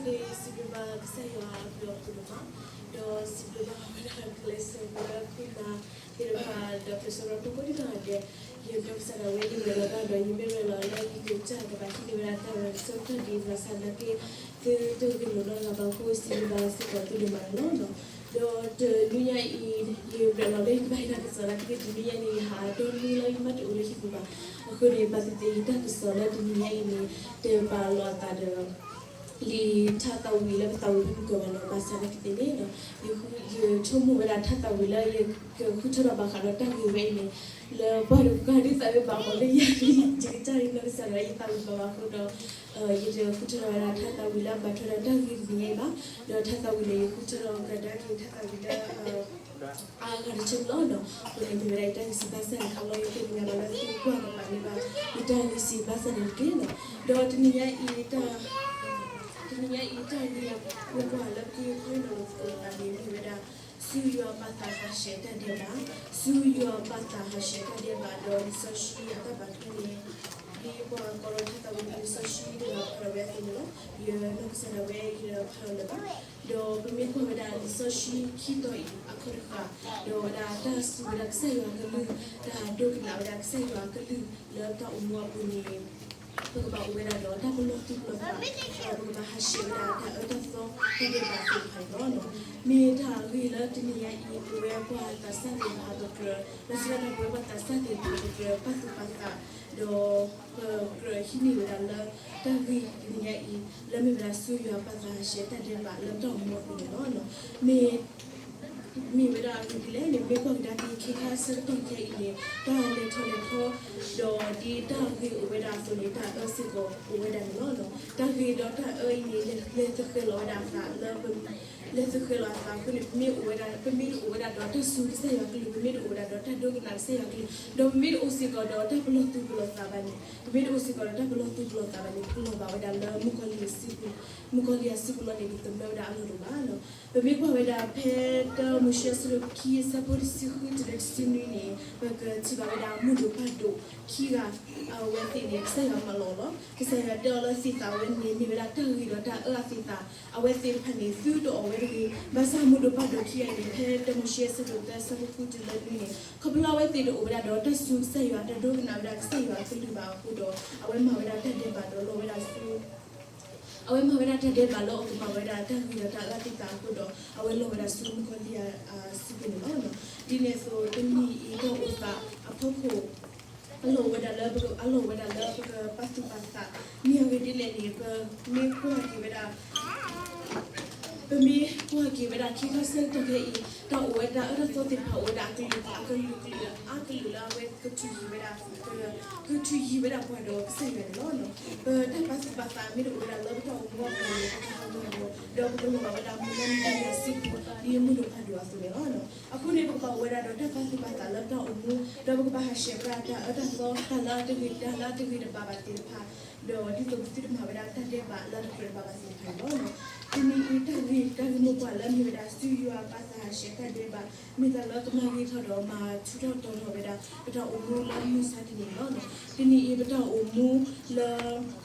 စံးဘျုးဘၣ်ကစၢ်ယွၤအဘျုးအဖှိၣ်ဒိၣ်မး, ဒီးစံးဘျုးဘၣ်ဝဲဒၣ်ကျဲးစၢးလၢခိၣ်နၢ်သ့ၣ်တဖၣ် ဒီးကျဲးစၢးလၢပကိးဒံးနီၢ်ဂၤဒဲး, ယမ့ၢ်ကစၢ်ဒၣ်ဝဲယမ့ၢ်ဝဲလီၤလၢယကစၢ်တဘၣ်ဟံးန့ၢ်ဝဲဒၣ်တၢ်ဂီၤကစီၣ်တၢ်ဒ်ဘၣ်ဆၣ်သနာ်က့ သုတဂ့ၤလိာ်နီတဂၤဘၣ်အဃိ စံးဘျုးဘၣ်စ့ၢ်ကီးသုဒိၣ်မးန့ၣ်လီၤ. ဒီးတနွံညါအံၤ ယရဲၣ်လီၤလၢယကဘၣ်ဟံးတၢ်ကစီၣ်သနာ်က့ တနွံညါန့ၣ် ယဟးဒီနွံလၢယမ့ၢ်တအိၣ်လၢဟံၣ်ပူၤဘၣ်. အဃိန့ၣ် ဘၣ်သ့ၣ်သ့ၣ်ယတၢ်ကစီၣ်လၢတနွံညါအံၤန့ၣ် တပာ်လီၤအသးဒီး လံာ်ထါသးဝံၣ်လၢပသးဝံၣ်ဖဲမုၢ်ကီၢ်ဘၣ်န့ၣ် ဘၣ်ဆၣ်သနာ်က့န့ၣ် ယဆိကမိၣ်ဝဲဒၣ်ထါသးဝံၣ်လၢယကဃုထၢထီၣ်ဘၣ်ဃးဒီးတၢ်ဂ့ၢ်ဝဲအံၤန့ၣ် လၢပှၤတဂၤဒ်သိးဝဲဘၣ်အီၤလၢယၤလံ ယကစၢ်ယနီၢ်ကစၢ်ဒၣ်ဝဲယသးဝံၣ်ဘၣ်ဘၣ်အဃိဒီး ယတဃုထၢထီၣ်ဝဲဒၣ်ထါသးဝံၣ်လၢအဘၣ်ထွဲဒီးတၢ်ဂ့ၢ်တနံၤညါအံၤဘၣ်. ဒီးထါသးဝံၣ်န့ၣ် ယဃုထၢထီၣ်ကဒါက့ၤထါသးဝံၣ်လၢ အါဂၤတဆၢလီၤဒီး အဃိန့ၣ်မ့ၢ်ဝဲဒၣ်ယတၢ်ဂံၢ်စၢ်ဘါစၢ်န့ၣ် ခီလီၤယသ့ၣ်ညါဘၣ်လၢသုကွၢ်ကပၤန့ၣ်ဘၣ် ယတၢ်ဂံၢ်စၢ်ဘါစၢ်န့ၣ်တက့ၢ်လီၤ. ဒီးတနံၤညါအံၤ တနံၤညါအံၤတၢ်ဂ့ၢ် မ့ၢ်ကွၢ်လၢပကခီနီၤလီၤသကိးသးန့ၣ် မ့ၢ်ဝဲဒၣ် ဆူယွၤပာ်သးဟးဆှဲးတၢ်ဒဲးဘး, ဆူယွၤပာ်သးဟးဆှဲးတၢ်ဒဲးဘး ဒီးလံာ်စီဆှံအတၢ်ဘၣ်ထွဲန့ၣ် ဒ်ပှၤကိးလီၤထါသးဝံၣ်လံာ်စီဆှံတဂၤဖးလီၤဝဲအသိးန့ၣ်လီၤ. ယနီၢ်ကစၢ်ဒၣ်ဝဲယဖးလီၤလၢၤဘၣ်. ဒီးပမ့ၢ်ကွၢ်ဝဲဒၣ်လံာ်စီဆှံခံတီၤအံၤအခိၣ်တဃၣ် ဒီးဝဲဒၣ်တၢ်စူၢ်ဝဲဒၣ်ကစၢ်ယွၤအကလုၢ်, တၢ်ဒိကနၣ်ဝဲဒၣ်ကစၢ်ယွၤအကလုၢ်လၢတၢ်အိၣ်မူအပူၤန့ၣ် ပကဘၣ်အိၣ်ဝဲဒၣ်ဒီးတၢ်ပလီၢ်သူၣ်ပလီၢ်သး, ဒီးပကဘၣ်ဟးဆှဲးဝဲဒၣ်တၢ်အၢတၢ်သီတၢ်ဒဲးဘးသ့ၣ်တဖၣ်န့ၣ်လီၤ. မ့ၢ်တၢ်ဂ့ၢ်လၢတနံၤညါအံၤ ပဝဲပှၤသးစၢ်သ့ၣ်တဖၣ်ပကြၢး, လီၤဆီဒၣ်တၢ်ပဝဲပှၤသးစၢ်သ့ၣ်တဖၣ်ပကြၢးပာ်သူၣ်ပာ်သး, ဒီးပကြၢးဟံးန့ၢ်ဝဲဒၣ်လၢတၢ်ဂ့ၢ်တနံၤညါအံၤ လၢမ့ၢ်ဝဲဒၣ်ဆူယွၤပာ်သးဟးဆှဲးတၢ်ဒဲးဘးလၢတၢ်အိၣ်မူအပူၤန့ၣ်လီၤ. မ့ၢ် မ့ၢ်ဝဲဒၣ်အဂ့ၢ်ဒ်လဲၣ်န့ၣ် မ့ၢ်ကွၢ်ကဒါက့ၤခဲခါဆၢကတီၢ်ခဲအံၤန့ၣ် တၢ်လဲၤထီၣ်လဲၤထီ ဒီးဒ်တၢ်ဂ့ၢ်အိၣ်ဝဲဒၣ်အသိးန့ၣ် တၢ်အၢစ့ၢ်ကီးအိၣ်ဝဲဒၣ်န့ၣ်လီၤ. တၢ်ဂ့ၢ်ဒီးတၢ်အၢအံၤန့ၣ် လဲၤသဃဲၤလီၤဝဲဒၣ်အသးလၢ လဲၤသဃဲၤလီၤအသးအဃိန့ၣ် ပမ့ၢ်အိၣ်ဝဲဒၣ်, ပမ့ၢ်တအိၣ်ဝဲဒၣ်ဒီးတၢ်စူၢ်ကစၢ်ယွၤအကလုၢ်, ပမ့ၢ်တအိၣ်ဝဲဒၣ်ဒီးတၢ်ဒိကနၣ်ကစၢ်ယွၤအကလုၢ်, ဒီးပမ့ၢ်တအိၣ်စ့ၢ်ကီးဒီးတၢ်ပလီၢ်သူၣ်ပလီၢ်သးဘၣ်န့ၣ်, ပမ့ၢ်တအိၣ်စ့ၢ်ကီးဒီးတၢ်ပလီၢ်သူၣ်ပလီၢ်သးဘၣ်န့ၣ် ပကလီၤဘၣ်ဝဲဒၣ်လၢမုၣ်ကီၤလံၢ်အစုပူၤ, မုၣ်ကီၤလံၢ်အစုပူၤလီၤန့ၣ် ပသမၢဝဲဒၣ်အလီၢ်တအိၣ်ဘၣ်လီၤ. ပမ့ၢ်ကွၢ်ဝဲဒၣ်ဖဲ တၢမိၤၡ့အဆၢဒိၣ်ခံ အဆၢဖိတဆံဃုတုၤလၢတဆံနွံန့ၣ် ပကထံၣ်ဘၣ်ဝဲဒၣ်မုၢ်ဒိၣ်ပၢ်ဒိၣ်ခံဂၤ အဝဲသ့ၣ်န့ၣ် ကစၢ်ယွၤမၤလီၤလီၤ. ကစၢ်ယွၤတဲအီၤလၢသ့ၣ်သၣ်ဝဲန့ၣ် မ့ၢ်ဝဲဒၣ်တၢ်ဂ့ၤဒီးတၢ်အၢအသ့ၣ်သၣ်, အဝဲသ့ၣ်တဖၣ်န့ၣ် သုတအီၣ်ဝဲတဂ့ၤ. ဘၣ်ဆၣ်မုၢ်ဒိၣ်ပၢ်ဒိၣ်ခံဂၤအံၤန့ၣ် ဖဲတၢမိၤၡ့အဆၢဒိၣ်သၢ အဆၢဖိဃုတုၤလၢနွံန့ၣ် ခီဖျိလၢအဝဲသ့ၣ်တအိၣ်ဝဲဒၣ်ဒီးတၢ်စူၢ်ကစၢ်ယွၤ, တၢ်ဒိကနၣ်ဝဲဒၣ်ကစၢ်ယွၤအကလုၢ်ဘၣ်အဃိဒီး အဝဲမၤဝဲဒၣ်တၢ်ဒဲးဘးဒီးလီၤဝဲဒၣ်ဆူ အဝဲမၤဝဲဒၣ်တၢ်ဒဲးဘးလၢအကမၤဝဲဒၣ်တၢ်ဂ့ၤဒီးတၢ်အၢသ့ၣ်သၣ်အဃိဒီး အဝဲလီၤဝဲဒၣ်ဆူမုၣ်ကီၤလံၢ်အစုပူၤန့ၣ်လီၤ. ဒ်န့ၣ်အသိး တနံၤအံၤတၢ်အိၣ်သးအဖီခိၣ် အလီၢ်ဝဲဒၣ်လၢပက, အလီၢ်ဝဲဒၣ်လၢပကပာ်သူၣ်ပာ်သး, မ့ၢ်အဂ့ၢ်ဒ်လဲၣ်န့ၣ် ပမ့ၢ်ကွၢ်က့ၤဝဲဒၣ် ပမ့ၢ်ကွၢ်က့ၤဝဲဒၣ် ခံခါဆၢကတီၢ်ခဲအံၤ တၢ်အိၣ်ဝဲဒၣ်အၢတၢ်သီသ့ၣ်တဖၣ် အိၣ်ဝဲဒၣ်အကလုာ်ကလုာ် အါကလုာ်လၢအဝဲကထုးယံၤဝဲဒၣ်, ကထုးယံၤဝဲဒၣ်ပှၤဒီးကစၢ်ယွၤန့ၣ်လီၤ. ပတၢ်ပာ်သူၣ်ပာ်သးမ့ၢ်တအိၣ်ဝဲဒၣ်လၢပတၢ်အိၣ်မူအပူၤန့ၣ် ပကဟးဂီၤဒီး ပကလီၤဘၣ်ဝဲဒၣ်မုၣ်ကီၤလံၢ်အစုပူၤ ဒ်မုၢ်ဒိၣ်ပၢ်ဒိၣ်အသိးန့ၣ်လီၤ. အဃိန့ၣ် ပကဘၣ်အိၣ်ဝဲဒၣ်ဒီးတၢ်ပာ်သူၣ်ပာ်သးလၢပတၢ်အိၣ်မူ ဒီးပကဘၣ်ဟးဆှဲးဝဲဒၣ်တၢ်အၢတၢ်သီ တၢ်လၢအတဂ့ၤ တၢ်လၢအတဂ့ၤတဘၣ်ဘၣ်သ့ၣ်တဖၣ် ဒီးဒ်သိးပသုတမၤဝဲဒၣ်တၢ်ဒဲးဘးလၢတကြၢးတဘၣ်ဘၣ်သ့ၣ်တဖၣ်န့ၣ်လီၤ. တနံၤအံၤတၢ်ဂ့ၢ် တၢ်ဂ့ၢ်မိၢ်ပှၢ်လၢမ့ၢ်ဝဲဒၣ် ဆူယွၤပာ်သးဟးဆှဲးတၢ်ဒဲးဘး မ့ၢ်တၢ်လၢကမၤဂ့ၤထီၣ်ဒီးမၤထူးထီၣ်တီၤထီၣ်ဝဲဒၣ် ပတၢ်အိၣ်မူလၢမုၢ်ဆါတနံၤန့ၣ်လီၤ. တနံၤအံၤပတၢ်အိၣ်မူလၢ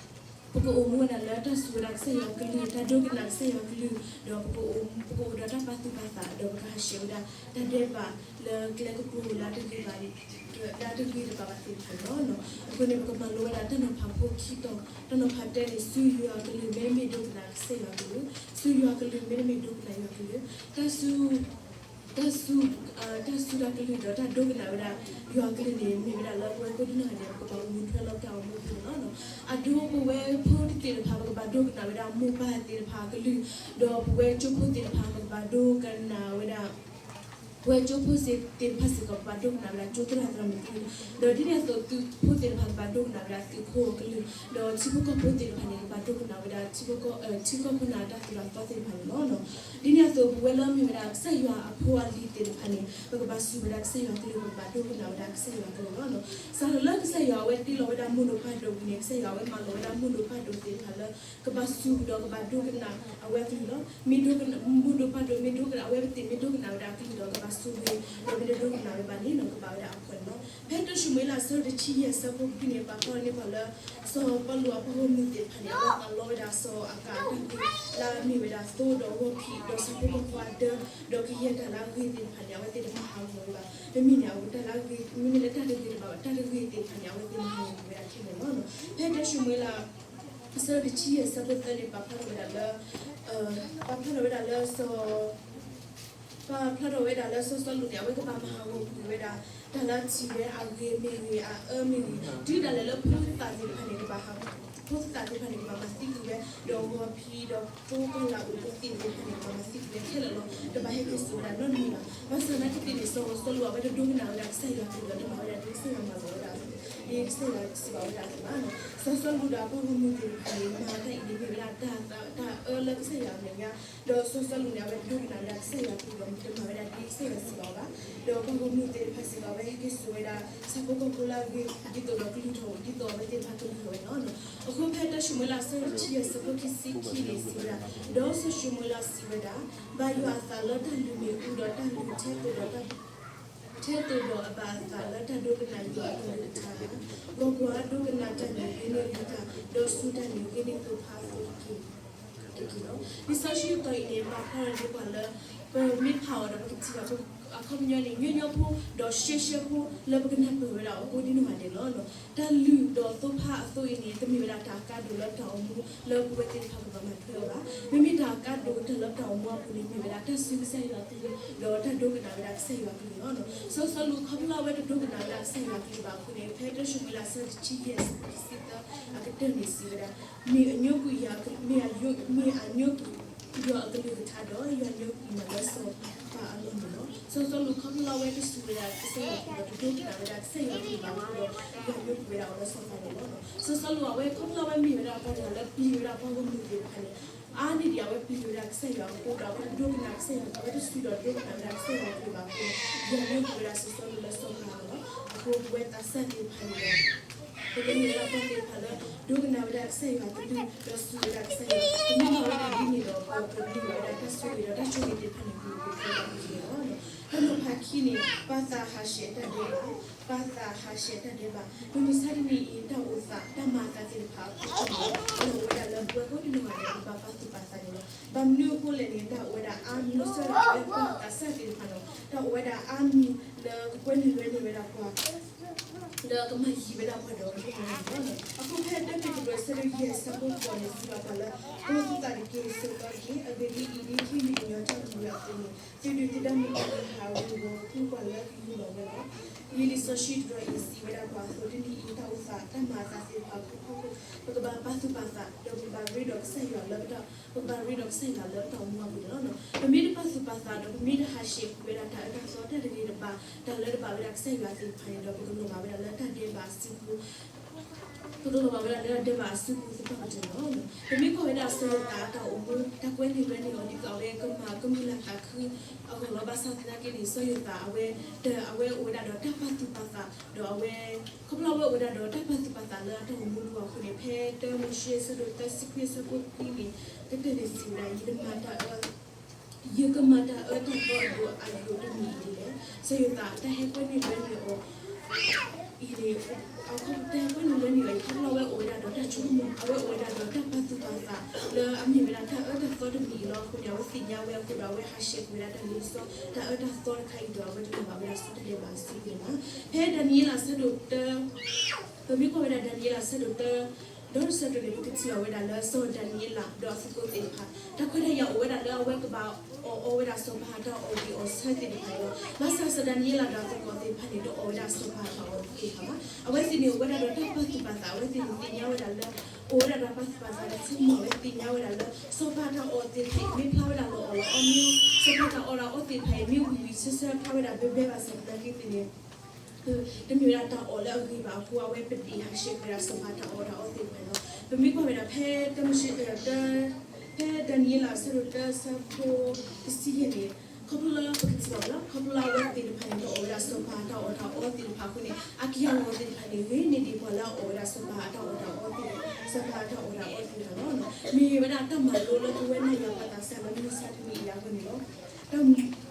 ပကအိၣ်မူဝဲဒၣ်လၢတၢ်စူၢ်ဝဲဒၣ်ကစၢ်ယွၤအကလုၢ်, တၢ်ဒိကနၣ်ကစၢ်ယွၤအကလုၢ်, ဒီးပကအိၣ်, ပကအိၣ်ဒီးတၢ်ပာ်သူၣ်ပာ်သး, ဒီးပကဟးဆှဲးဝဲဒၣ်တၢ်ဒဲးဘးလၢကျဲကပူၤလၢအတဂ့ၤဘၣ်, လၢအတဂ့ၤတဘၣ်ဘၣ်သ့ၣ်တဖၣ်န့ၣ်လီၤ. အဃိန့ၣ် ပကမၤလိဝဲဒၣ်တၢ်နီၤဖးဖိခံတီၤ, တၢ်နီၤဖးတၢန့ၣ် ဆူယွၤအကလုၢ်မ့တမ့ၢ်ဒိကနၣ်ကစၢ်ယွၤအကလုၢ်, ဆူယွၤအကလုၢ်မ့တမ့ၢ်ဒိကနၣ်ယွၤအကလုၢ်, တၢ်စူၢ် တၢ်စူၢ်, တၢ်စူၢ်တၢ်ကလုၢ်ဒီးတၢ်ဒိကနၣ်ဝဲဒၣ် ယွၤအကလုၢ်န့ၣ် မ့ၢ်ဝဲဒၣ်လၢပဝဲကိးဒံနီၢ်ဂၤဒဲး ပကဘၣ်အိၣ်မူထွဲလၢပတၢ်အိၣ်မူအပူၤန့ၣ်လီၤ. အဒိပဝဲဖိသ့ၣ်တဖၣ် ပကဘၣ်ဒိကနၣ်ဝဲဒၣ်မိၢ်ပၢ်သ့ၣ်တဖၣ်အကလုၢ်, ဒီးပဝဲကၠိဖိသ့ၣ်တဖၣ် ပကဘၣ်ဒိကနၣ်ဝဲဒၣ် ပဝဲကၠိဖိသ့ၣ်တဖၣ်စ့ၢ်ကီး ကဘၣ်ဒိကနၣ်ဝဲဒၣ်ကၠိသရၣ်သရၣ်မုၣ်ကလုၢ်, ဒီးဒ်န့ၣ်အသိးသုးဖိသ့ၣ်တဖၣ် ကဘၣ်ဒိကနၣ်ဝဲဒၣ်သုးဖိအကလုၢ်, ဒီးထံဖိကီၢ်ဖိသ့ၣ်တဖၣ်န့ၣ် ကဘၣ်ဒိကနၣ်ဝဲဒၣ်ထံဖိကီၢ်, ထံကီၢ်ခိၣ်နၢ်တၢ်သိၣ်တၢ်သီသ့ၣ်တဖၣ်န့ၣ်လီၤ. ဒ်န့ၣ်အသိး ပဝဲလၢမ့ၢ်ဝဲဒၣ်ကစၢ်ယွၤအဖိအလံၤသ့ၣ်တဖၣ်န့ၣ် ပကဘၣ်စူၢ်ဝဲဒၣ်ကစၢ်ယွၤအကလုၢ်, ပကဘၣ်ဒိကနၣ်ဝဲဒၣ်ကစၢ်ယွၤအကလုၢ်လီၤ. စးထီၣ်လၢကစၢ်ယွၤအဝဲတ့လီၤဝဲဒၣ်မိၢ်ဒိၣ်ပၢ်ဒိၣ်ဝံၤန့ၣ် ကစၢ်ယွၤအဝဲမၢလီၤဝဲဒၣ်မိၢ်ဒိၣ်ပၢ်ဒိၣ်သ့ၣ်တဖၣ်လၢ ကဘၣ်စူၢ်ဒီးကဘၣ်ဒိကနၣ်အဝဲအကလုၢ်လီၤ. မ့ၢ်ဒိကနၣ်, မိၢ်ဒိၣ်ပၢ်ဒိၣ်မ့ၢ်ဒိကနၣ်, အဝဲသ့ၣ်မ့ၢ်ဒိကနၣ်ဝဲဒၣ်အကလုၢ်ဒီး ကဘၣ်စူၢ်ဝဲ, ဒီးမ့ၢ်တဒိကနၣ်ဝဲဘၣ်န့ၣ် ကဘၣ်ဝဲဒၣ်အဖှီၣ်န့ၣ်လီၤ. ဖဲတၢၡမူၤအ့လး အဆၢဒိၣ်တဆံယဲၢ် အဆၢဖိခွံန့ၣ် ပာ်ဖျါန့ၢ်ပှၤလၢ စီၤပီလူးအပှၤဂီၢ်မုၢ်သ့ၣ်တဖၣ်န့ၣ် အဝဲမၤလီၤဝဲဒၣ်စီၤအၤကးအတၢ်ဂ့ၢ်လၢ မ့ၢ်ဝဲဒၣ်သိဒီးဂီၤဖံးဒီးဆၣ်ဖိကီၢ်ဖိအဒၢ ဒီးကယဲၢ်တၢ်လၢအဂ့ၤသ့ၣ်တဖၣ်န့ၣ် အဝဲသ့ၣ်တမၤဟးဂီၤဝဲဘၣ်. မ့မ့ၢ်န့ၣ် အဝဲတၢ်လၢအဂ့ၤ မ့မ့ၢ်လၢတၢ်တဂ့ၤတဘၣ်ဘၣ် တၢ်တဂ့ၤသ့ၣ်တဖၣ်န့ၣ် အဝဲသ့ၣ်မၤဟးဂီၤဝဲဒၣ်ခဲလၢာ်လီၤ. ဖဲတၢၡမူၤအ့လး အဆၢဒိၣ်တဆံယဲၢ် ဆၢဖိသၢန့ၣ် ပာ်ဖျါထီၣ်ဝဲဒၣ်လၢ ပာ်ဖျါထီၣ်ဝဲဒၣ်လၢစီၤ ပာ်ဖျါထီၣ်ဝဲဒၣ်လၢစီၤစီလူးန့ၣ် အဝဲကဘၣ်မၤဟးဂီၤကွံာ်ဝဲဒၣ် တၢ်လၢအထံၣ်ဝဲအဂ့ၤမ့ၢ်ဂ့ၤ အအၢမ့ၢ်ဂ့ၤ တုၤဒၣ်လဲာ်လၢဖိသၣ်သ့ၣ်တဖၣ်န့ၣ် ကဘၣ်ဟး ဖိသၣ်သ့ၣ်တဖၣ်န့ၣ် ကဘၣ်မၤသံကွံာ်ဝဲ ဒီးဂီၤဖံးဒီးသိကီၤလၤအူးသ့ၣ်သ့ၣ်တဖၣ်န့ၣ် ကဘၣ်မၤသံကွံာ်ဝဲခဲလၢာ်လီၤ. တဘၣ်ဟဲက့ၤစိာ်ဝဲဒၣ်နီတမံၤဘၣ်. ဘၣ်ဆၣ်သနာ်က့န့ၣ် စီၤစီလူးအဝဲတဒိကနၣ်ဝဲဒၣ်ကစၢ်ယွၤအကလုၢ်ဒီး တမၤဝဲဒၣ်ဒ်ကစၢ်ယွၤမၤလိာ်ဝဲဒၣ်အသိး ဒ်ကစၢ်ယွၤစံးဘၣ်ဝဲဒၣ်အသိးဘၣ်. စီၤစီလူးဒီးအပှၤဂီၢ်မုၢ်သ့ၣ်တဖၣ်န့ၣ် မၤတၢ်အံၤန့ၣ် မ့ၢ်ဝဲဒၣ်တၢ် တၢ်အၢလၢကစၢ်ယွၤအမဲာ်ညါ ဒီးစီၤစီလူးန့ၣ် အဝဲတဒိကနၣ်ဝဲဒၣ်ကစၢ်ယွၤအကလုၢ်ဒီး တမၤဝဲဒၣ်ဒ်ကစၢ်ယွၤစံးဘၣ်အီၤဘၣ်. ဒီးပှၤဂီၢ်မုၢ်သ့ၣ်တဖၣ်စ့ၢ်ကီး အဝဲဟဲက့ၤစိာ်ဝဲဒၣ် ဆၣ်ဖိကီၢ်ဖိလၢအဂ့ၤ ဒ်သိးဒီးကလုၢ်ထီၣ် ဒ်သိးအဝဲသ့ၣ်တဖၣ်ကလုၢ်ထီၣ်ဝဲန့ၣ်လီၤ. အဃိဖဲတၢၡမူၤအ့လး အဆၢဒိၣ်တဆံယဲၢ် ဆၢဖိခံဆံခံန့ၣ် စံးဝဲဒၣ်, ဒီးစီၤၡမူၤအ့လးစံးဝဲဒၣ်, ဘၣ်ယွၤအသးလၢတၢ်လုၢ်မ့ၣ်အူဒီးတၢ်လုၢ်ထဲသိးဒီး ထဲသိးဒီးအဘၣ်အသးလၢတၢ်ဒိကနၣ်ယွၤအကလုၢ်ကထါ, ကွၢ်ကွၢ်, ဒိကနၣ်တၢ်န့ၣ်ဂ့ၤန့ၢ်လုၢ်တၢ်, ဒီးစူၢ်တၢ်န့ၣ်ဂ့ၤန့ၢ်သိဖါအသိးတက့ၢ်. တက့ၢ်လီၤ. လံာ်စီဆှံအသီအံၤန့ၣ် ပာ်ဖျါထီၣ်န့ၢ်ပှၤလၢ ပမ့ၢ်ဖးအီၤဒီးပကထံၣ်ဘၣ် အခီပညီန့ၣ် ညီညီဖိ ဒီးရှဲရှဲဖိ လၢပကနၢ်ပၢၢ်ဝဲဒၣ်အီၤကိးဒံနီၢ်ဂၤဒဲးလီၤ. တၢ်လုၢ်ဒီးသိဖါအသိးအံၤန့ၣ် တမ့ၢ်ဝဲဒၣ်တၢ်အကါဒိၣ်လၢတၢ်အိၣ်မူလၢပဝဲသ့ၣ်တဖၣ်ကဘၣ်မၤထွဲအီၤဘၣ်. မ့မ့ၢ်တၢ်အကါဒိၣ်ကတၢၢ်လၢတၢ်အိၣ်မူအပူၤန့ၣ် မ့ၢ်ဝဲဒၣ်တၢ်ဆူကစၢ်ယွၤအကလုၢ် ဒီးတၢ်ဒိကနၣ်ဝဲဒၣ်ကစၢ်ယွၤအကလုၢ်လီၤ. စီၤစီလူးခီဖျိလၢအဝဲတဒိကနၣ်ဝဲဒၣ်ကစၢ်ယွၤအကလုၢ်ဘၣ်အဃိန့ၣ် ဖဲတၢၡမူၤအ့လး အဆၢတဆံယဲၢ် ဆၢဖိတဆံသၢ အကတၢၢ်န့ၣ်စံးဝဲဒၣ်, မ့ၢ်အညိကွံာ်ယၤ, မ့ၢ်အညိကွံာ်ယွၤအကလုၢ်ကထါဒီး ယွၤညိကွံာ်နၤလၢစီၤပၤအလီၢ်န့ၣ်လီၤ. စီၤစီလူးခီဖျိလၢအဝဲတစူၢ်ဝဲဒၣ်ကစၢ်ယွၤအကလုၢ်ဒီး တဒိကနၣ်ဝဲဒၣ်ကစၢ်ယွၤအကလုၢ်ဘၣ်အဃိဒီး ယွၤညိကွံာ်ဝဲဒၣ်အီၤလၢစီၤပၤန့ၣ်လီၤ. စီၤစီလူးအဝဲခီဖျိလၢအဝဲမ့ၢ်ဝဲဒၣ်ပှၤတဂၤလၢပျံၤဝဲဒၣ်ပှၤဂီၢ်မုၢ်သ့ၣ်တဖၣ်န့ၣ် အါန့ၢ်ဒံးအဝဲပျံၤဝဲဒၣ်ကစၢ်ယွၤအဃိဒီး အဝဲတဒိကနၣ်ကစၢ်ယွၤ အဝဲတစူၢ်ဒီးဒိကနၣ်ဝဲဒၣ်ကစၢ်ယွၤအကလုၢ်ဘၣ်အဃိန့ၣ် ယွၤညိကွံာ်ဝဲဒၣ်စီၤစီလူးလၢစီၤပၤန့ၣ်လီၤ. အဃိပဝဲသးစၢ်သ့ၣ်တဖၣ်န့ၣ်ဒီး ပကမ့ၢ်ဝဲဒၣ်ပှၤသ့ၣ်တဖၣ်လၢ ဒိကနၣ်ဝဲဒၣ်ကစၢ်ယွၤအကလုၢ် ဒီးစူၢ်ဝဲဒၣ်ကစၢ်ယွၤ, ပမ့ၢ်မၤဝဲဒၣ်ဒ်န့ၣ်ဒီး ပကမ့ၢ်ဝဲဒၣ်တၢ်ဆိၣ်ဂ့ၤဒီးတၢ်ဆိၣ်ဂ့ၤသ့ၣ်တဖၣ်န့ၣ် ကအိၣ်ဖျါထီၣ်က့ၤန့ၣ်လီၤ. တၢ်နီၤဖးခံန့ၣ် ပာ်သးဟးဆှဲးတၢ်ဒဲးဘး, ပာ်သးဟးဆှဲးတၢ်ဒဲးဘး, မုၢ်မဆါတနံၤအံၤ တၢ်အိၣ်သး တၢ်မၤအသးသ့ၣ်တဖၣ်အဖီခိၣ်န့ၣ် အိၣ်ဝဲဒၣ်လၢပဝဲကိးဒံနီၢ်ဂၤဒဲး ပဘၣ်ပာ်သူၣ်ပာ်သးန့ၣ်လီၤ. ဘၣ်မနုၤအဃိလဲၣ်န့ၣ် တၢ်အိၣ်ဝဲဒၣ်အါမံၤလီၤ. ဆၢဒၣ်ဝဲပှၤသးစၢ်သ့ၣ်တဖၣ်န့ၣ် တၢ်အိၣ်ဝဲဒၣ်အါမံၤလၢကကွဲနုာ်လွဲနုာ်ဝဲဒၣ်ပှၤ လၢကမၤယံၤဝဲဒၣ်ပှၤဒီးမုၢ်မုၢ်န့ၣ်လီၤ. အဃိဖဲတၢ်ပ့းတရူး အဆၢဒိၣ်ယဲၢ် ဆၢဖိဃိးန့ၣ် စံးဘၣ်ပှၤလၢ ပာ်သူၣ်ပာ်သးတက့ၢ် ဆိးသီတက့ၢ်. အဂ့ၢ်ဒ်အံၤ, ဒ်ခ့ယုၢ်ကညီတၢ်မၤဝဲအသိးန့ၣ် သုဒုးသ့ၣ်ဒၣ်မုၣ်ကီၤလံၤဟးဂီၤဃုပှၤလၢကယူၢ်လီၤဝဲလီၤ. လံာ်စီဆှံတတီၤအံၤ စံးဝဲဒၣ်ပှၤအသိး တနံၤအံၤ တၢ်အိၣ်သး တၢ်မၤအသးသ့ၣ်တဖၣ်အဖီခိၣ် ပကဘၣ်ပာ်သူၣ်ပာ်သး ဒီးပကဘၣ်ရ့ဒီးကစၢ်ယွၤလၢပတၢ် ပကဘၣ်ရ့ဒီးကစၢ်ယွၤလၢပတၢ်အိၣ်မူအပူၤန့ၣ်လီၤ. ပမ့ၢ်တပာ်သူၣ်ပာ်သးဒီး ပမ့ၢ်တဟးဆှဲးကွံာ်ဝဲဒၣ်တၢ်အၢတၢ်သီ တၢ်တဂ့ၤတဘၣ် တၢ်လၢတဘၣ်ဝဲဒၣ်ကစၢ်ယွၤသ့ၣ်တဖၣ်န့ၣ်ဒီး ပကလီၤဘၣ်ဝဲဒၣ်လၢတၢ်ဒဲးဘးအစုပူၤ ပကလီၤဘၣ်ဝဲဒၣ်လၢတၢ်ဒဲးဘးအစုပူၤသပှၢ်ကတၢၢ်န့ၣ်လီၤ. ပမ့ၢ်ကွၢ်ဝဲဒၣ်စီၤယိၤသးအတၢ်အိၣ်မူ တၢ်ကွဲနုာ်လွဲနုာ်အီၤ ဒ်သိးအဝဲကမၤကမုာ်လၤသးခုအဂီၢ်လီၤ. ဘၣ်ဆၣ်သနာ်က့န့ၣ် စီၤယိၤသးအဝဲ အဝဲအိၣ်ဝဲဒၣ်ဒီးတၢ်ပာ်သူၣ်ပာ်သး ဒီးအဝဲ ခီဖျိလၢအဝဲအိၣ်ဝဲဒၣ်ဒီးတၢ်ပာ်သူၣ်ပာ်သးလၢအတၢ်အိၣ်မူအပူၤအဃိန့ၣ် ဖဲတၢမိၤၡ့ အဆၢဒိၣ်သၢဆံခွံ အဆၢဖိခွံန့ၣ် ကတၢၢ်န့ၣ်စံးဝဲဒၣ် ယကမၤတၢ်အၢ ယကမၤတၢ်အၢတၢ်သီအဒိၣ်အယိာ်တမံၤအံၤဒ်လဲၣ်. စီၤယိၤသးတၢ်ဟဲကွဲနုာ်လွဲနုာ်အီၤအံၤန့ၣ် တၢ်ဟဲကွဲနုာ်လွဲနုာ်အီၤအံၤ ခီဖျိလၢအဝဲအိၣ်ဝဲဒၣ်ဒီးတၢ်ဆိကမိၣ် အဝဲအိၣ်ဝဲဒၣ်ဒီးတၢ်ပာ်သူၣ်ပာ်သး လၢအမ့ၢ်ဝဲဒၣ်တၢ်အၢတၢ်သီတမံၤအံၤလီၤ. အဃိန့ၣ် အဝဲသ့ၣ်ညါဝဲအဃိဒီး အဝဲဟးဆှဲးကွံာ်ဝဲဒၣ်တၢ်လ့ပစီ တၢ်အၢတၢ်သီတခါအံၤဒီး အဝဲတလီၤဘၣ်ဝဲဒၣ်ဆူတၢ်ဒဲးဘးအစုပူၤန့ၣ်လီၤ. ဖဲဒၤနံးယ့လးအဆၢဒိၣ်တၢ ပမ့ၢ်ကွၢ်ဝဲဒၣ်ဒၤနံးယ့လးအဆၢဒိၣ်တၢ ဒီးဆၢဒိၣ်န့ၣ် ပကထံၣ်ဘၣ်ဝဲဒၣ်လၢစီၤဒၤနံးယ့လးဒီးအသကိးသ့ၣ်တဖၣ် တၢ်ခွဲးတၢ်ယာ်အိၣ်ဝဲဒၣ်လၢအဝဲကဘၣ်အီၣ်အီဝဲဒၣ်စီၤပၤအတၢ်အီၣ်ဝံၤအီၣ်ဆၢသ့ၣ်တဖၣ်န့ၣ်လီၤ. ဘၣ်ဆၣ်စီၤဒၤနံးယ့လးဒီးအသကိးသ့ၣ်တဖၣ်န့ၣ် တအီၣ်ဝဲဒၣ်စီၤပၤအတၢ်အီၣ်သ့ၣ်တဖၣ်ဘၣ်. အဝဲသ့ၣ်န့ၣ်အိၣ်ဝဲဒၣ်ဒီးတၢ်ပာ်သူၣ်ပာ်သး အဝဲသ့ၣ်န့ၣ်သ့ၣ်ညါဝဲဒၣ်လၢ အိၣ်ဝဲဒၣ်ဒီးပာ်သူၣ်ပာ်သးဒီးဆိကမိၣ် အဝဲသ့ၣ်ညါဝဲဒၣ်လၢ စီၤပၤတၢ်အီၣ်သ့ၣ်တဖၣ်အံၤ မ့ၢ်ဖျါဝဲဒၣ်လၢအီၣ်လၢအီမ့ၢ် စီၤပၤတၢ်အီၣ်ဒီးအီသ့ၣ်တဖၣ်အံၤ မ့ၢ်ဝံၤဝံၤဆၢဆၢဖျါဝဲဒၣ်ဘဲဘဲဘၣ်ဆၣ်သနာ်က့သ့ၣ်န့ၣ် တမ့ၢ်ဝဲဒၣ်တၢ်အီၣ်လၢအဂ့ၤဘၣ်အဃိ အဝဲပဒ့ၣ်ဟးဆှဲးကွံာ်ဝဲဒၣ်စီၤပၤတၢ်အီၣ်တၢ်အီသ့ၣ်တဖၣ်န့ၣ်လီၤ. ပမ့ၢ်ကွၢ်ဝဲဒၣ်ဖဲတၢမိၤၡ့ ဖဲဒၤနံးယ့လးအဆၢဒိၣ်တၢ ဆၢဖိတဆံယဲၢ်န့ၣ် ခီဖျိလၢပကထံၣ်ဘၣ်လီၤ ခီဖျိလၢအဝဲသ့ၣ်တဖၣ်န့ၣ် တအီၣ်ဝဲဒၣ်စီၤပၤတၢ်အီၣ်တၢ်အီသ့ၣ်တဖၣ်အဃိန့ၣ် အက့ၢ်အဂီၤသ့ၣ်တဖၣ်န့ၣ် ဂ့ၤန့ၢ်ဒံးပှၤလၢအအီၣ်ဝဲဒၣ်စီၤပၤတၢ်အီၣ်တၢ်အီသ့ၣ်တဖၣ် စီၤပၤတၢ်အီၣ်တၢ်အီသ့ၣ်တဖၣ်လီၤ. မ့ၢ်ဝဲဒၣ်တၢ်မၤလိလၢပဝဲနၤယၤပှၤသးစၢ်လၢမုၢ်မဆါတနံၤအံၤအဂီၢ်န့ၣ်လီၤ.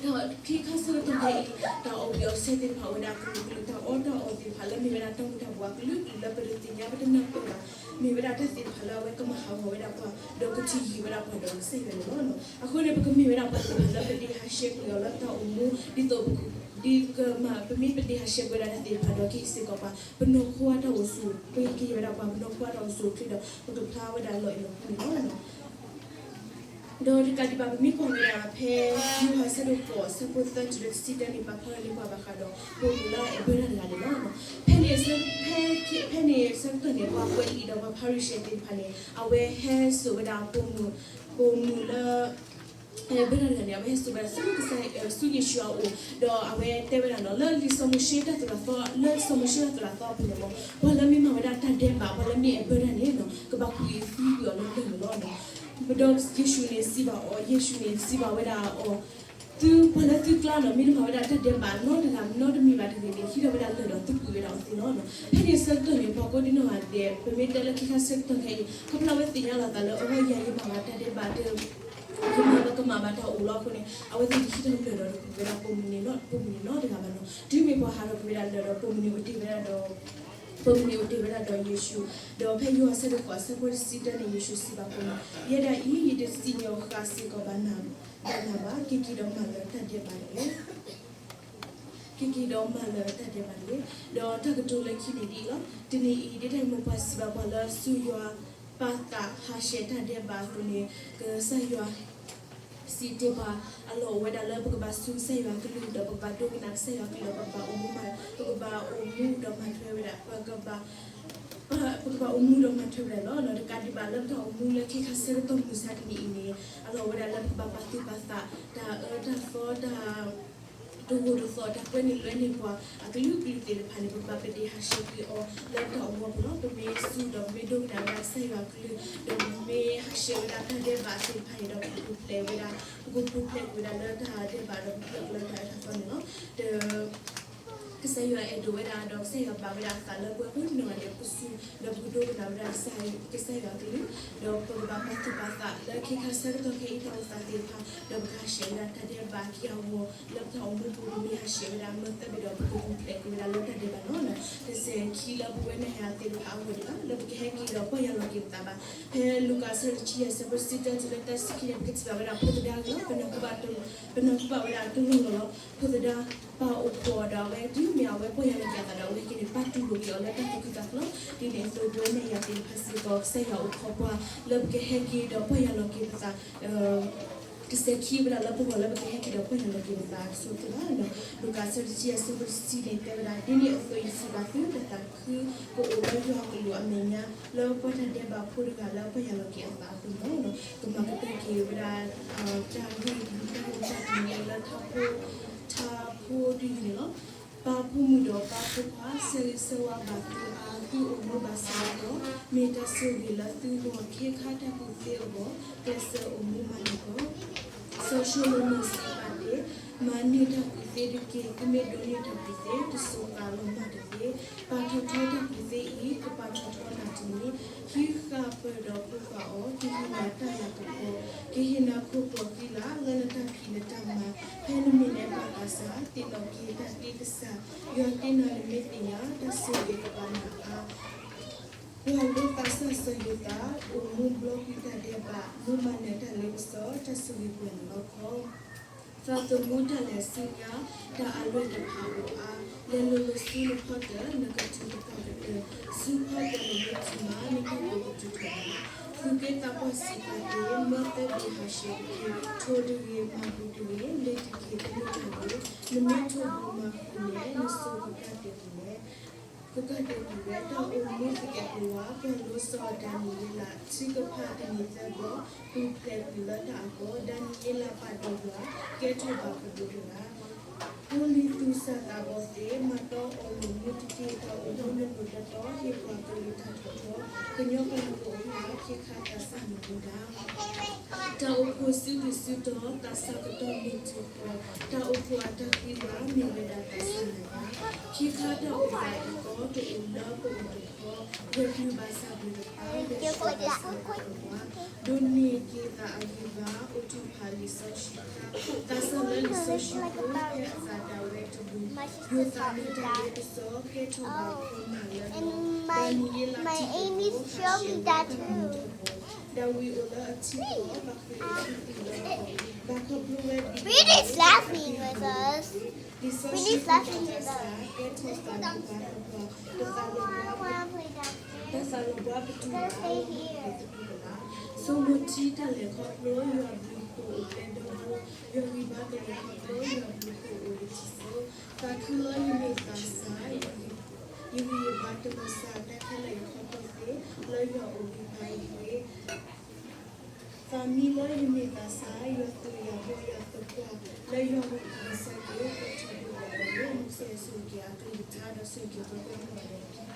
တၢ်ခံခါဆၢကတီၢ်ခဲအံၤ တၢ်အီၣ်ဝံၤအီၣ်ဆၢသ့ၣ်တဖၣ်အိၣ်ဝဲဒၣ်ကလုာ်ကလုာ် တၢ်အီၣ်တၢ်အီသ့ၣ်တဖၣ် တၢ်သ့ၣ်တဖၣ်လၢမ့ၢ်ဝဲဒၣ်တၢ်မူၤတၢ်ဘှီးအကလုာ်ကလုာ်လၢပတသ့ၣ်ညါ ပတနၢ်ပၢၢ်ဘၣ်, မ့ၢ်ဝဲဒၣ်တၢ်သ့ၣ်တဖၣ်လၢအဝဲကမၤဟးဂီၤဝဲဒၣ်ပှၤ ဒီးကထံၣ်ယံာ်ဝဲဒၣ်ပှၤဒီးကစၢ်ယွၤန့ၣ်လီၤ. အဃိန့ၣ် ပကမ့ၢ်ဝဲဒၣ်ပှၤသ့ၣ်တဖၣ်လၢပဒ့ဟးဆှဲးကွံာ်အီၤလၢပတၢ်အိၣ်မူ ဒ်သိး ဒ်ကမၤ ပမ့ၢ်ပဒ့ဟးဆှဲးကွံာ်ဝဲဒၣ်တၢ်သ့ၣ်တဖၣ်ဒီး ကဟ့ၣ်စ့ၢ်ကီးပှၤ ပနီၢ်ခိအတၢ်အိၣ်ဆူၣ် ပကဟ့ၣ်ဝဲဒၣ်ပှၤ ပနီၢ်ခိအတၢ်အိၣ်ဆူၣ်အိၣ်ချ့ဒီး ပကဖျါဝဲဒၣ်လီၤအဲၣ်လီၤကွံန့ၣ်လီၤ. ဒီးတကးဒံးဘၣ် ပမ့ၢ်ကွၢ်ဝဲဒၣ်ဖဲ ယိၤဟၣ်အဆၢဒိၣ်ဃိး အဆၢဖိသၢတုၤလၢတဆံတၢန့ၣ် ပာ်ဖျါထီၣ်န့ၢ်ပှၤဘၣ်ဃးဒီးပိာ်မုၣ်လၢအအဲၣ်ဘၢတၢ်တဂၤန့ၣ်လီၤ. ဖဲန့ၣ် ဖဲန့ၣ်အဆၢကတီၢ်န့ၣ် ပှၤကွဲးလံာ်ဒီးပှၤဖၤရံၤၡဲသ့ၣ်တဖၣ်န့ၣ် အဝဲဟဲစိာ်ဝဲဒၣ်ပိာ်မုၣ်, ပိာ်မုၣ်လၢ အဲၣ်ဘၢတၢ်တဂၤန့ၣ် အဝဲဟဲစိာ်ဝဲဒၣ်ဆူကစၢ် ဆူယ့ၣ်ၡူးအအိၣ်, ဒီးအဝဲတဲဝဲဒၣ်နီၤ လၢလံာ်စီၤမိၤၡ့တၢ်သိၣ်တၢ်သီ လၢစီၤမိၤၡ့တၢ်သိၣ်တၢ်သီအပူၤန့ၣ်မ့ၢ် ပှၤလၢမ့ၢ်မၤဝဲဒၣ်တၢ်ဒဲးဘး ပှၤလၢမ့ၢ်အဲၣ်ဘၢတၢ်န့ၣ်နီၤ ကဘၣ်ကွံာ်သံကွံာ်အီၤလၢလၢၢ်န့ၣ်လီၤ. ဒီးယ့ၣ်ၡူးန့ၣ်စံးဘၣ်အီၤ, ယ့ၣ်ၡူးန့ၣ်စံးဘၣ်ဝဲဒၣ်အီၤ, သုပှၤလၢသုကျါနီၤ မ့ၢ်တမၤဝဲဒၣ်တၢ်ဒဲးဘးနီတဂၤနီတမံၤဘၣ်တဂ့ၤန့ၣ် ဟံးထီၣ်ဝဲဒၣ်လၢၢ်ဒီးသုကွံာ်ဝဲဒၣ်အီၤသ့လီၤ. ဖဲန့ၣ်အဆၢကတီၢ်န့ၣ် ပှၤကိးဒံနီၢ်ဂၤဒဲး ပမ့ၢ်တဲလၢခဲခါဆၢကတီၢ်ခဲအံၤ ခီဖျိလၢအဝဲသ့ၣ်ညါလီၤအသးလၢ အဝဲယၤယမၤဘၣ်တၢ်ဒဲးဘးတ ကမၤဘၣ်ကမၣ်ဘၣ်တၢ်အိၣ်လီၤအဃိန့ၣ် အဝဲသ့ၣ်တဟံးထီၣ်လၢၢ်ဒီးတကွံာ်ဝဲဒၣ်ပိာ်မုၣ်န့ၣ်နီတဂၤဘၣ်နီၤ. တုၤမ့ၢ်ပှၤဟးထီၣ်ကွံာ်ဝဲဒၣ်လၢၢ်ဒီး ပိာ်မုၣ်န့ၣ်အိၣ်တ့ၢ်ဝဲဒၣ်ဒီး ပိာ်မုၣ်န့ၣ်အိၣ်တ့ၢ်ဝဲဒၣ်ဒီးယ့ၣ်ၡူး, ဒီးဖဲယိၤဟၣ်အဆၢဒိၣ်ဃိးအဆၢဖိတဆံတၢန့ၣ် ယ့ၣ်ၡူးစံးဘၣ်ပိာ်မုၣ်, ယဲဒၣ်အံၤ ယတစံၣ်ညီၣ်ဃာ်စ့ၢ်ကီးဘၣ်နၤဘၣ်, က့ၤက့ၤဒီးမၤလၢတၢ်ဒဲးဘးတဂ့ၤ က့ၤက့ၤဒီးမၤလၢတၢ်ဒဲးဘးတဂ့ၤ. ဒီးတၢ်ကတိၤလၢခံန့ၣ်ဒ်အံၤလီၤ. တနံၤအံၤ ဒ်တၢ်မိၢ်ပှၢ်စံးဘၣ်ပှၤလၢ ဆူယွၤပာ်သးဟးဆှဲးတၢ်ဒဲးဘးအသိးန့ၣ် ကစၢ်ယွၤ စံးတ့ၢ်ပှၤ အလီၢ်အိၣ်ဝဲဒၣ်လၢပကဘၣ်စူၢ်ကစၢ်ယွၤအကလုၢ် ဒီးပကဘၣ်ဒိကနၣ်ကစၢ်ယွၤအကလုၢ် ပကဘၣ်အိၣ်မူမၤ ပကဘၣ်အိၣ်မူဒီးမၤထွဲဝဲဒၣ် ပကဘၣ် ပကဘၣ်အိၣ်မူဒီးမၤထွဲဝဲဒၣ်လီၤ. တကးဒံးဘၣ်လၢပတၢ်အိၣ်မူလၢခဲခါဆၢကတီၢ်မုၢ်ဆါတနံၤအံၤန့ၣ် အလီၢ်အိၣ်ဝဲဒၣ်လၢပကဘၣ်ပာ်သူၣ်ပာ်သး တၢ်အၢတၢ်သီ တၢ် တဂိာ်တသီၣ် တၢ်ကွဲနုာ်လွဲနုာ်ပှၤအကလုာ်ကလုာ်သ့ၣ်တဖၣ်န့ၣ် ပကဘၣ်ပဒ့ဟးဆှဲးကွံာ်အီၤလၢပတၢ်အိၣ်မူအပူၤလီၤ. ပမ့ၢ်စူၢ်ဒီးပမ့ၢ်ဒိကနၣ်ဝဲဒၣ်ကစၢ်ယွၤအကလုၢ် ဒီးပမ့ၢ်ဟးဆှဲးဝဲဒၣ်တၢ်ဒဲးဘးသ့ၣ်တဖၣ်န့ၣ်ဒီး ပကပူၤဖျဲးဝဲဒၣ် ပကပူၤဖျဲးကွံာ်ဝဲဒၣ်လၢတၢ်ဒဲးဘးဒီးပကပူၤဖျဲးလၢတၢ်အၢတၢ်သီန့ၣ်လီၤ. ဒီး ကစၢ်ယွၤအဲၣ်ဒိးဝဲဒၣ် ဒီးကစၢ်ယွၤဘၣ်ဝဲဒၣ်အသးလၢပဝဲကိးနီၢ်ဂၤဒဲး ပစူၢ် ဒီးပကဒိကနၣ်ဝဲဒၣ်ကစၢ်ယွၤအကလုၢ် ဒီးပကဘၣ်ပာ်သူၣ်ပာ်သးလၢခဲခါဆၢကတီၢ်ခဲအံၤတၢ်အိၣ်သးသ့ၣ်တဖၣ် ဒီးပကဟးဆှဲးဝဲဒၣ်တၢ်ဒဲးဘးခံဂၤဂီၢ် လၢပတၢ်အိၣ်မူပူၤ ပမ့ၢ်ဟးဆှဲးဝဲဒၣ်မၢသၢဘ့ၣ်ဒီး ပကပူၤဖျဲးကွံာ်ဝဲဒၣ်လၢတၢ်ဒဲးဘးန့ၣ်လီၤ. တစဲးခံလၢပဝဲနၤယၤသ့ၣ်တဖၣ်အဂီၢ်ဒံးဘၣ် လၢပကဟဲက့ၤဒီးပီၢ်ယၢ်လီၤက့ၤပသးဘၣ်. ဖဲလူၤကၣ်အဆၢတဆံယဲၢ် အဆၢဖိတဆံတၢတုၤလၢတဆံခံန့ၣ် ပကထံၣ်ဘၣ်ဝဲဒၣ်ဖိသဒါဂ့ၤလီၤ. ပနၢ်ဟူဘၣ် ပနၢ်ဟူဘၣ်ဝဲဒၣ်တလီၢ်လီၢ်လီၤ. ဖိသဒါ ပာ်အိၣ်ခိးအီၤဒီးအဝဲ တုၤမ့ၢ်အဝဲပီၢ်ယၢ်လီၤက့ၤအသးဒီး အဝဲဟဲက့ၤန့ၣ် ပာ်တူၢ်လိာ်က့ၤအီၤလၢတၢ်သူၣ်ခုသးခုလီၤ. ဒ်န့ၣ်အသိး ပဝဲနၤယၤသ့ၣ်တဖၣ်စ့ၢ်ကီး ကစၢ်ယွၤအိၣ်ခိးပှၤ လၢပကဟဲက့ၤဒီးပီၢ်ယၢ်လီၤက့ၤပသး တစဲးခံဝဲဒၣ်လၢပဂီၢ်လၢပကဟဲက့ၤဒီးပီၢ်ယၢ်လီၤက့ၤပသးအစိၤအဃၣ်လီၤ. လူၤကၣ်အဆၢတဆံယဲၢ် အဆၢဖိတဆံန့ၣ် တဲဝဲဒၣ် ဒ်န့ၣ်အသိးယစံးဘၣ်သု တၢ်သးခုကအိၣ်လၢယွၤအကလူးအမဲာ်ညါ လၢပှၤတၢ်ဒဲးဘးဖိတဂၤလၢပီၢ်ယၢ်လီၤက့ၤအသးအသိးန့ၣ်လီၤ. ကမၤကတၢၢ်က့ၤဝဲဒၣ် တၢ်ဂ့ၢ် တၢ်ဂ့ၢ်တၢ်ဂ့ၢ်လၢထါဖိ ထါဖိတယုၢ်န့ၣ်လီၤ. ပၢ်ဖိမုၣ်ဒီးပၢ်ဖိခွါ ဆၢဂ့ၤဆၢဝါဘၣ်သုအါ သုအိၣ်မူဘၣ်ဆၣ်အါဒီး မ့ၢ်တၢ်ဆိၣ်ဂ့ၤလၢသုဂီၢ် ခ့ခါတၢ်ကူၣ်သ့အဂီၢ် ကျဲးစၢးအိၣ်မူမၤန့ၢ်ကီး စီၤၡလိၤမိၣ်စံးဘၣ်တ့ၢ်, မၤန့ၢ်တၢ်ကူၣ်သ့တက့ၢ်. သုမ့ၢ်ဒိးန့ၢ်တၢ်ကူၣ်သ့ တစိၤသးလီၤမၢ်တသ့. ပာ်ထီၣ်ထီတၢ်ကူၣ်သ့အံၤ ကပာ်ထီၣ်ထီနၤတမံၤ, ဟံးဃာ်ပၢၢ်ဒီးဖိခွါအီၤ, ကဟ့ၣ်နၤတၢ်လၤကပီၤ, ကဟ့ၣ်နၤခိၣ်ကျီၢ်ဃံလၤ လၢနတၢ်ဖံးနတၢ်မၤ, ဖဲနမ့ၢ်လဲၤဘၣ်သးစၢ်, သ့ၣ်နီၣ်က့ၤတၢ်တ့ကစၢ်, ယွၤတ့နၤနမ့ၢ်သ့ၣ်ညါ, တၢ်ဆိၣ်ဂ့ၤကဘၣ်နၤအါ ပှၤလိသးစၢ်စီၤယိၤသး အိၣ်မူဘျီကွံာ်တၢ်ဒဲးဘး, မူမၤနၢၤတၢ်လ့ပစီ, တၢ်ဆိၣ်ဂ့ၤပှဲၤနလီခီ, သးသမူတၢ်လဲၤဆူညါ, တၢ်အလွဲၢ်တဖၣ်အိၣ်အါ, လဲၤလိၤလိၤဆူနဖီတၢၣ်, နကထုးကပၤကတၢၢ်, ဆူဖီတၢၣ်နမ့ၢ်ထံၣ်မး, နတၢ်ကိးကတုၤထီၣ်ဘၣ်, သူၣ်က့သးပှၢ်စံးပာ်တ့ၢ်, မၢသၢဘ့ၣ်ဟးဆှဲးတက့ၢ်, ထိၣ်တဂ့ၤ, မၤဘူၣ်တဂ့ၤ, လ့ၤတက့ၤတန့ၢ်တၢ်ဂ့ၤ, နမ့ၢ်ထိၣ်ဘူမၤဃုာ်န့ၣ်, နစိၤကကးတ့ၢ်ကွံာ်ဝဲ ကကးတ့ၢ်ကွံာ်ဝဲ, တၢ်အိၣ်မူသကဲးပဝး, ပှၤလိစီၤဒၤနံးယ့လး, ထံကဖၣ်တနံၤသၢဘီ, ပူၤဖျဲးကွံာ်လၢတၢ်အကီ, ဒၤနံးယ့လးပာ်ဒိၣ်ယွၤ, ကဲထီၣ်ဘၣ်ကဒိးတဂၤ, ဖိလံၤသူၣ်စၢ်သးဘီၣ်သ့ၣ်, မၤတီအီၤလိာ်မူတက့ၢ်, တၢ်အိၣ်မူနလိၤတီတီ, ဟ့ၣ်ပှၤကလုာ်တၢ်ထီၣ်ထီ, ကညီကလုာ်ကအိၣ်ဖျါ, ခ့ခါသးစၢ်နမူဒါ တၢ်အိၣ်ဖှိၣ်စုဒုၣ်စုတီၤ, သးစၢ်ကတီၢ်မ့ၢ်ထူၣ်ဃီ, တၢ်အိၣ်ဖှိၣ်အတၢ်ဃံလၤ, မ့ၢ်ဝဲဒၣ်သးစၢ်နၤဘၣ်. ခ့ခါတၢ်အိၣ်သးအံၤကီး, တအိၣ်လၢပအိၣ်တခီ, ဂဲၤပျုၤဘၣ်ဆၣ်ပျုၤတဖၣ်, ဂဲၤဆၢဘၣ်ဆၣ်ပှၤတဝါ, ဒိးန့ၢ်က့ၤသးအဂံၢ်ဘါ, အိၣ်ထီၣ်ဖး လံာ်စီဆှံခါ, သးစၢ်လၢလံာ်စီဆှံဖိဖဲအသးဒၣ်ဝဲတဘျုး, ယိၤသးမ့ၢ်တၢ်လ့ပစီ ဟဲထီၣ်ဘၣ်ဖိမးလၢ ဒၤနံးယ့လးထံဖိကီၢ်ဖိ, ဒၤဝံးအိၣ်လၢအထံကီၢ် ဘၣ်ဃ့ၢ်ဝဲအခံသံလၢအီၤ, ဘၣ်ခီဖျိဝဲဒ်သိး လံာ်စီဆှံ ဟဲထီၣ်သးလၢပှၤ, ဒီးသးလီၤဘှါပတူၢ်ဘၣ်အီၤလၢဟီၣ်ခိၣ်သလုးလီၤ. ဆိမိၣ်ထံတၢ်လဲၤခီဖျိယွၤဘျုးဖှိၣ်အိၣ်ဖျဲၣ်ဒိၣ်, ယွၤဂံၢ်ဘါကလဲၤခီဖျိယွၤဘျုးဖှိၣ်အိၣ်လၢထံဆိ, သးခုလၢယမ့ၢ်သးစၢ်, ယဂံၢ်ယဘါတလီၤစၢ်တၢ်ခဲလၢာ်အံၤခီဖျိသ့, လၢယွၤအိၣ်ဂံၢ်ဘါယဂ့ၤ သးမံလၢယမ့ၢ်သးစၢ်, ယွၤသူၣ်ယွၤဘီယွၤသပှၢ်, လၢယွၤဂုာ်ကျဲးစၢးက့ၤ ပှဲၤထီၣ်ဒိၣ်ဘၣ်အီၤလၢ မုၢ်ဆ့ၣ်ဆိၣ်ဂ့ၤက့ၤအကလုၢ်ကထါ ဒီးဆိၣ်ဂ့ၤက့ၤပှၤကညီလၢ